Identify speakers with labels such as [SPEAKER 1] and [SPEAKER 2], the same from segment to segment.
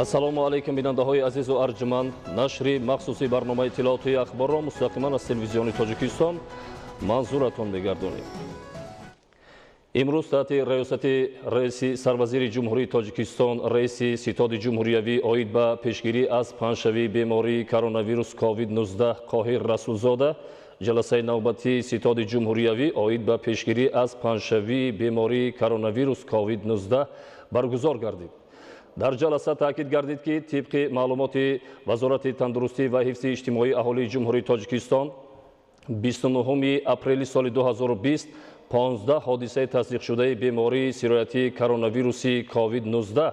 [SPEAKER 1] Ассалому алайкум, бинандаҳои азизу арҷманд. Нашри махсуси барномаи иттилоотии ахборро мустақиман аз Телевизиони Тоҷикистон манзуратон мегардонем. Имрӯз таҳти раёсати раиси сарвазири Ҷумҳурии Тоҷикистон, раиси Ситоди ҷумҳуриявӣ оид ба пешгирӣ аз паҳншавии бемории коронавирус COVID-19 Қоҳир Расулзода ҷаласаи навбатии Ситоди ҷумҳуриявӣ оид ба пешгирӣ аз паҳншавии бемории коронавирус COVID-19 баргузор гардид. Дар ҷаласа таъкид гардид, ки тибқи маълумоти Вазорати тандурустӣ ва ҳифзи иҷтимоии аҳолии Ҷумҳурии Тоҷикистон 29 апрели соли 2020 15 ҳодисаи тасдиқшудаи бемории сироятии коронавируси COVID-19,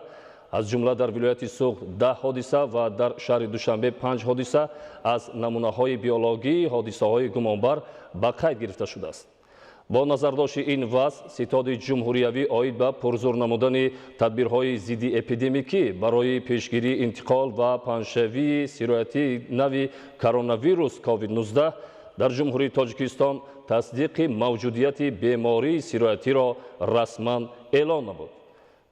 [SPEAKER 1] аз ҷумла дар вилояти Суғд 10 ҳодиса ва дар шаҳри Душанбе 5 ҳодиса аз намунаҳои биологии ҳодисаҳои гумонбар ба қайд гирифта шудааст. Бо назардошти ин вазъ, Ситоди ҷумҳуриявӣ оид ба пурзур намудани тадбирҳои зиддиэпидемикӣ барои пешгирии интиқол ва паҳншавии сироятии нави коронавирус COVID-19 дар Ҷумҳурии Тоҷикистон тасдиқи мавҷудияти бемории сироятиро расман эълон намуд.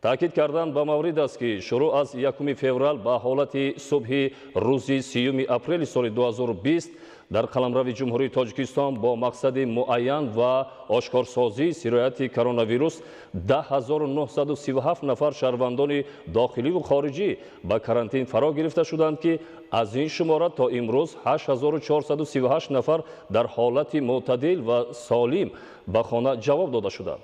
[SPEAKER 1] Таъкид кардан ба маврид аст, ки шурӯъ аз 1 феврал ба ҳолати субҳи рӯзи 30 апрели соли 2020 дар қаламрави Ҷумҳурии Тоҷикистон бо мақсади муайян ва ошкорсозии сирояти коронавирус 10 937 нафар шаҳрвандони дохиливу хориҷӣ ба карантин фаро гирифта шуданд, ки аз ин шумора то имрӯз 8438 нафар дар ҳолати мӯътадил ва солим ба хона ҷавоб дода шуданд.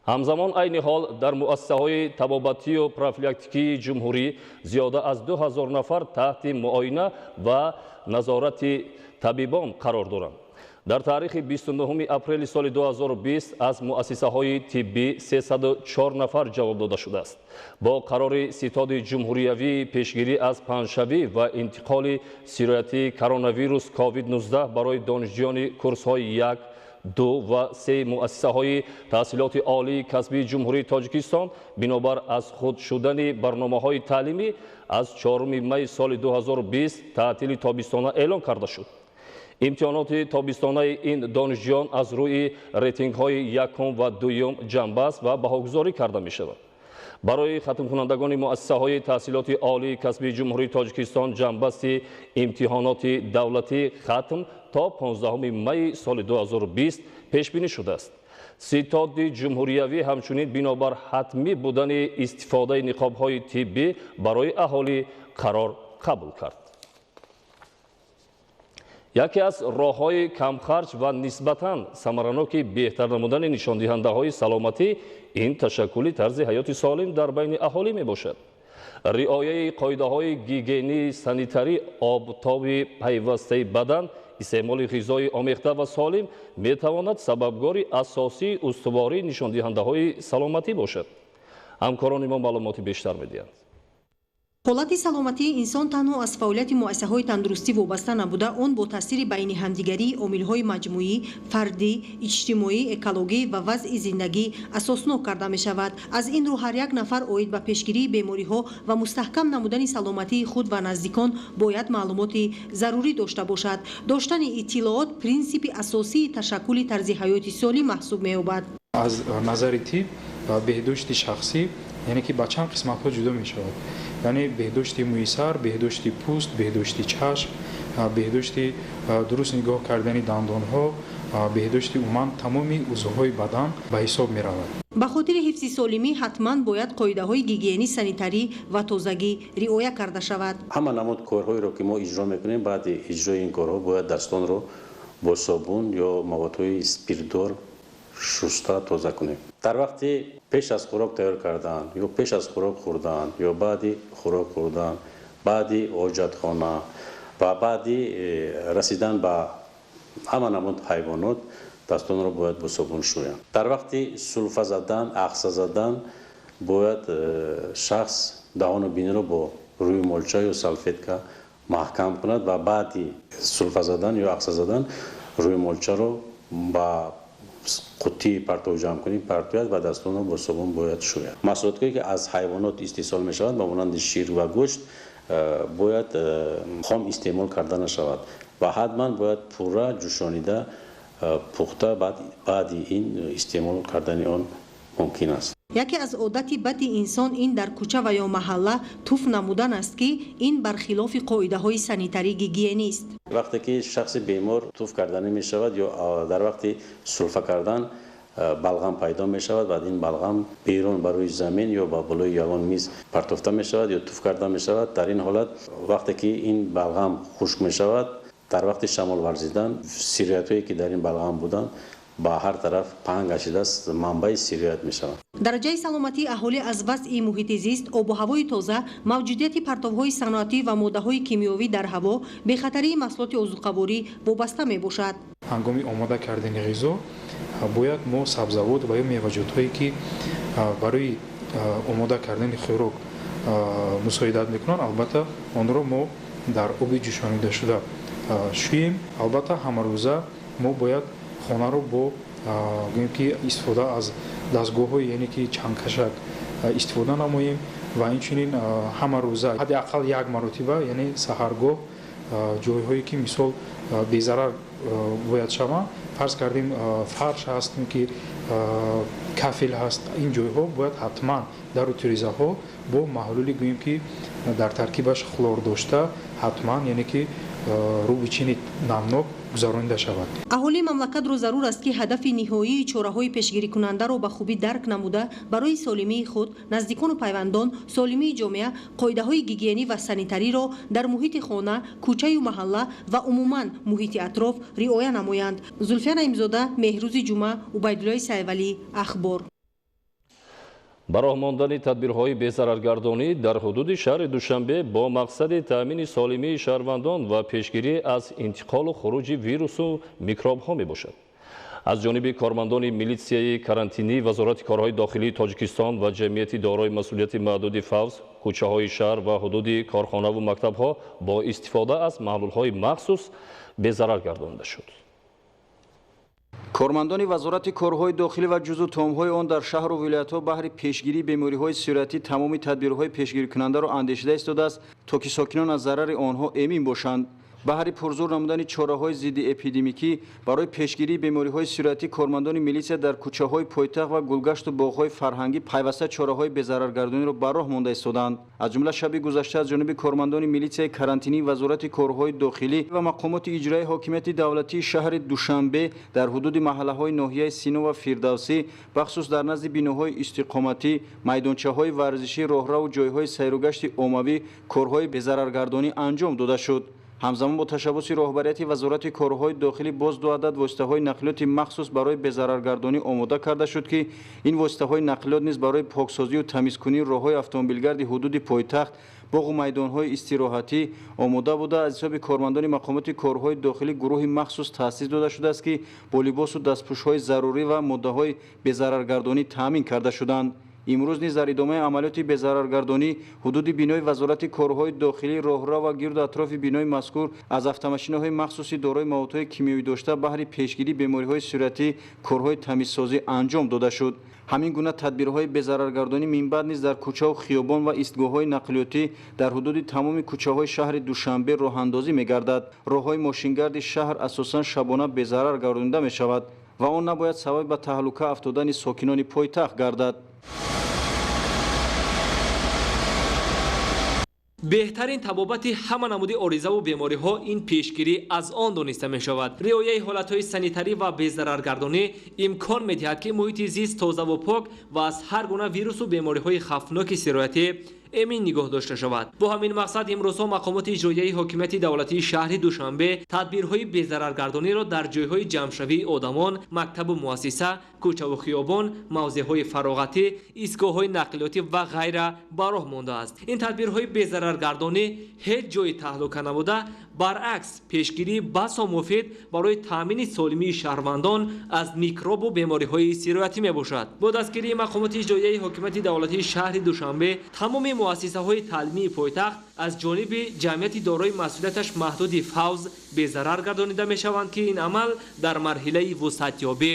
[SPEAKER 1] Ҳамзамон, айни ҳол дар муассисаҳои табобатию профилактикии ҷумҳурӣ зиёда аз 2000 нафар таҳти муоина ва назорати табибон қарор доранд. Дар таърихи 29 апрели соли 2020 аз муассисаҳои тиббӣ 304 нафар ҷавоб дода шудааст. Бо қарори Ситоди ҷумҳуриявии пешгирӣ аз паҳншавӣ ва интиқоли сироятии коронавирус COVID-19 барои донишҷӯёни курсҳои 1, 2 ва 3 муассисаҳои таҳсилоти олии касбии Ҷумҳурии Тоҷикистон бинобар аз худ шудани барномаҳои таълимӣ аз 4 майи соли 2020 таътили тобистона эълон карда шуд. Имтиҳоноти тобистонаи ин донишҷӯён аз рӯи рейтингҳои якум ва дуюм ҷамъбаст ва баҳогузорӣ карда мешавад. Барои хатмкунандагони муассисаҳои таҳсилоти олии касбии Ҷумҳурии Тоҷикистон ҷамъбасти имтиҳоноти давлатӣ хатм то 15 майи соли 2020 пешбинӣ шудааст. Ситоди ҷумҳуриявӣ ҳамчунин бинобар ҳатмӣ будани истифодаи ниқобҳои тиббӣ барои аҳолӣ қарор қабул кард. Яке аз роҳҳои камхарҷ ва нисбатан самараноки беҳтар намудани нишондиҳандаҳои саломатӣ ин ташаккули тарзи ҳаёти солим дар байни аҳолӣ мебошад. Риояи қоидаҳои гигиении санитарӣ, обтоби пайвастаи бадан, истеъмоли ғизои омехта ва солим метавонад сабабгори асосии устувории нишондиҳандаҳои саломатӣ бошад. Ҳамкорони мо маълумоти бештар медиҳанд.
[SPEAKER 2] Ҳолати саломатии инсон танҳо аз фаъолияти муассисаҳои тандурустӣ вобаста набуда, он бо таъсири байни ҳамдигарии омилҳои маҷмӯӣ, фардӣ, иҷтимоӣ, экологӣ ва вазъи зиндагӣ асоснок карда мешавад. Аз ин рӯ, ҳар як нафар оид ба пешгирии бемориҳо ва мустаҳкам намудани саломатии худ ва наздикон бояд маълумоти зарурӣ дошта бошад. Доштани иттилоот принсипи асосии ташаккули тарзи ҳаёти солим маҳсуб меёбад.
[SPEAKER 3] Аз назари тиб беҳдошти шахсӣ, яъне ки ба чанд қисматҳо ҷудо мешавад, яъне беҳдошти мӯи сар, беҳдошти пӯст, беҳдошти чашм, беҳдошти дуруст нигоҳ кардани дандонҳо, беҳдошти умуман тамоми узвҳои бадан ба ҳисоб меравад.
[SPEAKER 2] Ба хотири ҳифзи солимӣ ҳатман бояд қоидаҳои гигиенӣ, санитарӣ ва тозагӣ риоя карда шавад.
[SPEAKER 4] Ҳама намуд корҳоеро, ки мо иҷро мекунем, баъди иҷрои ин корҳо бояд дастонро бо собун ё маводҳои спиртдор шуста тоза кунем. Дар вақти пеш аз хӯрок тайёр кардан ё пеш аз хӯрок хӯрдан ё баъди хӯрок хӯрдан, баъди ҳоҷатхона ва баъди расидан ба ҳама намуд ҳайвонот дастонро бояд бо собун шӯянд. Дар вақти сулфа задан, ахса задан бояд шахс даҳону биниро бо рӯймолча ё салфетка маҳкам кунад ва баъди сулфа задан ё ахса задан рӯймолчаро ба қуттии партовҷамъкунӣ партояд ва дастонро бо собун бояд шӯяд. Маҳсулотҳое, ки аз ҳайвонот истеҳсол мешаванд, ба монанди шир ва гӯшт, бояд хом истеъмол карда нашавад ва ҳатман бояд пурра ҷӯшонида пухта, баъди ин истеъмол кардани он мумкин аст.
[SPEAKER 2] Яке аз одати бади инсон ин дар кӯча ва ё маҳалла туф намудан аст, ки ин бархилофи қоидаҳои санитарӣ гигиенист.
[SPEAKER 4] Вақте ки шахси бемор туф карданӣ мешавад ё дар вақти сулфа кардан балғам пайдо мешавад ва ин балғам берун ба рӯи замин ё ба болои ягон миз партофта мешавад ё туф карда мешавад. Дар ин ҳолат вақте ки ин балғам хушк мешавад, дар вақти шамол варзидан сироятҳое ки дар ин балғам буданд ба ҳар тараф паҳн гашидааст, манбаи сироят мешавад.
[SPEAKER 2] Дараҷаи саломатии аҳолӣ аз вазъи муҳити зист, обу ҳавои тоза, мавҷудияти партовҳои саноатӣ ва моддаҳои кимиёвӣ дар ҳаво, бехатарии маҳсулоти озуқаворӣ вобаста мебошад.
[SPEAKER 3] Ҳангоми омода кардани ғизо бояд мо сабзавот ва ё меваҷотҳое ки барои омода кардани хӯрок мусоидат мекунанд, албатта онро мо дар оби ҷӯшонидашуда шӯем. Албатта ҳамарӯза мо бояд хонаро бо гӯем ки истифода аз дастгоҳҳои, яъне ки чангкашак истифода намоем ва инчунин ҳамарӯза ҳадди ақал як маротиба, яъне саҳаргоҳ, ҷойҳое ки мисол безарар бояд шаванд, фарз кардем фарш ҳаст, ки кафел ҳаст, ин ҷойҳо бояд ҳатман дару тирезаҳо бо маҳлули гӯем ки дар таркибаш хлор дошта ҳатман, яъне ки рӯбичини намнок гузаронида шавад.
[SPEAKER 2] Аҳолии мамлакатро зарур аст, ки ҳадафи ниҳоии чораҳои пешгирикунандаро ба хубӣ дарк намуда, барои солимии худ, наздикону пайвандон, солимии ҷомеа қоидаҳои гигиенӣ ва санитариро дар муҳити хона, кӯчаю маҳалла ва умуман муҳити атроф риоя намоянд. Зулфия Наимзода, Меҳрӯзи Ҷумъа, Убайдуллои Сайвалӣ, Ахбор.
[SPEAKER 1] Ба роҳ мондани тадбирҳои безараргардонӣ дар ҳудуди шаҳри Душанбе бо мақсади таъмини солимии шаҳрвандон ва пешгирӣ аз интиқолу хуруҷи вирусу микробҳо мебошад. Аз ҷониби кормандони милитсияи карантинӣ Вазорати корҳои дохилии Тоҷикистон ва ҷамъияти дорои масъулияти маҳдуди Фавз кӯчаҳои шаҳр ва ҳудуди корхонаву мактабҳо бо истифода аз маҳлулҳои махсус безарар гардонида шуд.
[SPEAKER 5] Кормандони Вазорати корҳои дохилӣ ва ҷузъу томҳои он дар шаҳру вилоятҳо баҳри пешгирии бемориҳои сироятӣ тамоми тадбирҳои пешгирикунандаро андешида истодааст, то ки сокинон аз зарари онҳо эмин бошанд. Баҳри пурзур намудани чораҳои зидди эпидемикӣ барои пешгирии бемориҳои сироятӣ кормандони милитсия дар кӯчаҳои пойтахт ва гулгашту боғҳои фарҳангӣ пайваста чораҳои безараргардониро ба роҳ монда истоданд. Аз ҷумла шаби гузашта аз ҷониби кормандони милитсияи карантинии Вазорати корҳои дохилӣ ва мақомоти иҷроии ҳокимияти давлатии шаҳри Душанбе дар ҳудуди маҳаллаҳои ноҳияи Сино ва Фирдавсӣ, бахусус дар назди биноҳои истиқоматӣ, майдончаҳои варзишӣ, роҳраву ҷойҳои сайругашти оммавӣ корҳои безараргардонӣ анҷом дода шуд. Ҳамзамон бо ташаббуси роҳбарияти Вазорати корҳои дохилӣ боз ду адад воситаҳои нақлиёти махсус барои безараргардонӣ омода карда шуд, ки ин воситаҳои нақлиёт низ барои поксозию тамизкунии роҳҳои автомобилгарди ҳудуди пойтахт, боғу майдонҳои истироҳатӣ омода буда, аз ҳисоби кормандони мақомоти корҳои дохилӣ гурӯҳи махсус таъсис дода шудааст, ки бо либосу дастпӯшҳои зарурӣ ва моддаҳои безараргардонӣ таъмин карда шуданд. Имрӯз низ дар идомаи амалиёти безараргардонӣ ҳудуди бинои Вазорати корҳои дохилӣ, роҳрав ва гирду атрофи бинои мазкур аз автомашинаҳои махсуси дорои маводҳои кимиёвӣ дошта баҳри пешгирии бемориҳои сироятӣ корҳои тамизсозӣ анҷом дода шуд. Ҳамин гуна тадбирҳои безараргардонӣ минбаъд низ дар кӯчаву хиёбон ва истгоҳҳои нақлиётӣ дар ҳудуди тамоми кӯчаҳои шаҳри Душанбе роҳандозӣ мегардад. Роҳҳои мошингарди шаҳр асосан шабона безарар гардонида мешавад ва он набояд сабаби ба таҳлука афтодани сокинони пойтахт гардад.
[SPEAKER 6] Беҳтарин табобати ҳама намуди оризаву бемориҳо ин пешгирӣ аз он дониста мешавад. Риояи ҳолатҳои санитарӣ ва безараргардонӣ имкон медиҳад, ки муҳити зист тозаву пок ва аз ҳар гуна вирусу бемориҳои хавфноки сироятӣ эмин нигоҳ дошта шавад. Бо ҳамин мақсад имрӯзҳо мақомоти иҷроияи ҳокимияти давлатии шаҳри Душанбе тадбирҳои безараргардониро дар ҷойҳои ҷамъшавии одамон, мактабу муассиса, кӯчаву хиёбон, мавзеъҳои фароғатӣ, истгоҳҳои нақлиётӣ ва ғайра ба роҳ мондааст. Ин тадбирҳои безараргардонӣ ҳеҷ ҷои таҳлука набуда, баръакс пешгирии басо муфид барои таъмини солимии шаҳрвандон аз микробу бемориҳои сироятӣ мебошад. Бо дастгирии мақомоти иҷроияи ҳокимияти давлатии шаҳри Душанбе тамоми муассисаҳои таълимии пойтахт аз ҷониби ҷамъияти дорои масъулияташ маҳдуди Фавз безарар гардонида мешаванд, ки ин амал дар марҳилаи вусъатёбӣ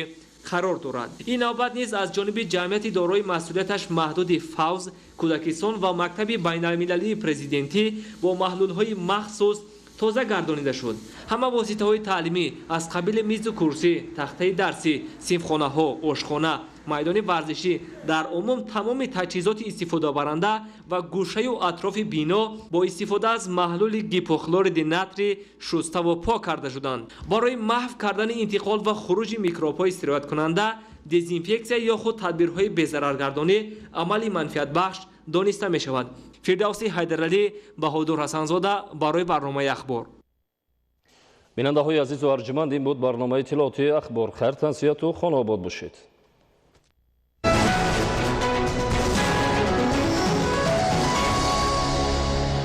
[SPEAKER 6] қарор дорад. Ин навбат низ аз ҷониби ҷамъияти дорои масъулияташ маҳдуди Фавз, кӯдакистон ва мактаби байналмилалии президентӣ бо маҳлулҳои махсус тоза гардонида шуд. Ҳама воситаҳои таълимӣ аз қабили мизу курсӣ, тахтаи дарсӣ, синфхонаҳо, ошхона Майдони варзишӣ, дар умум тамоми таҷҳизоти истифодабаранда ва гӯшаю атрофи бино бо истифода аз маҳлули гипохлориди натрий шуставу пок карда шуданд. Барои маҳв кардани интиқол ва хуруҷи микробҳои сирояткунанда, дезинфексия ё худ тадбирҳои безараргардонӣ амали манфиатбахш дониста мешавад. Фирдавси Ҳайдаралӣ, Баҳодур Ҳасанзода барои барномаи «Ахбор».
[SPEAKER 1] Бинандаҳои азизу арҷуманд, ин буд барномаи иттилоотии «Ахбор». Хайр, тансиҳату хонаобод бошед.